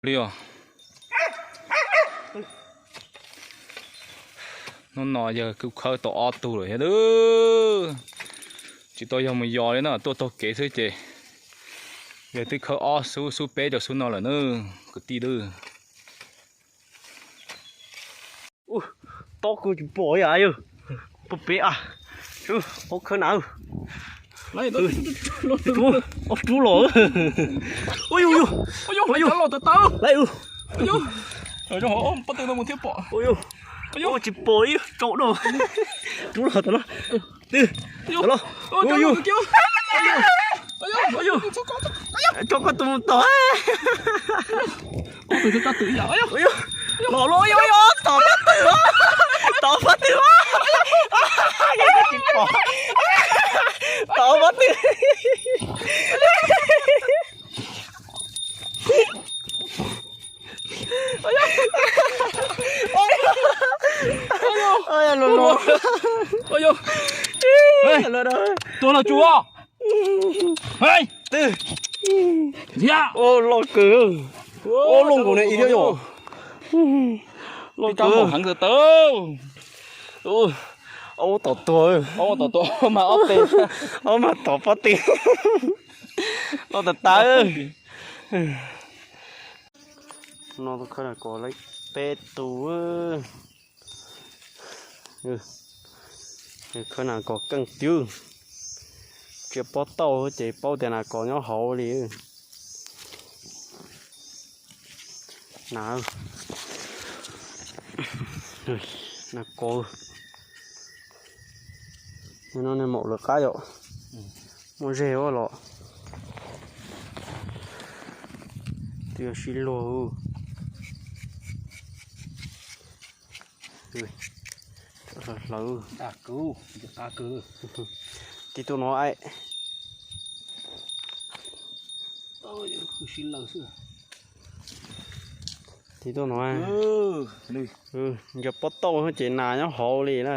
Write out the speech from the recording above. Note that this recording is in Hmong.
Li os. Hnub no yawg kuj khawb tau ob tug lawm thiab. Tsis tau yog mus yos li na, tuaj taug kev xwb ces yawg twb khawb ob xub, xub peb rau xub no lawm na, kwv tij lawm. Tob kuj tsis pom ib yam yog pog pem a. Ob khawb na. Ob rub los. Ua yus yus. Laiv. Tsis pom ib tsaus no. Rub los tom no. Twb los. Tso koj tus mus tom. Los los, tom pob tw, tom pob tw, tom pob tw. Tuag los tsuas. Thiab loj kawg. Loj nkaus ne, ib thiab yom. Loj kawg. Heev tawv. Ob tom tuag, ob tom tuag mas ob teg, ob mas tom pob tw. Loj tas tas. No tus khawb nas kos lawm peb tus. Khawb nas kos keej tiag. Tsia pob tauj ces paub tias nas kos nyob hauv li. Nas, nas kos. No nej maum lawv qab yom. Muaj zeg ua los. Twb yog sib luag. Hlawv. Tib tug no. Tib tug no. Nco pob tauj ces nas nyob hauv li na.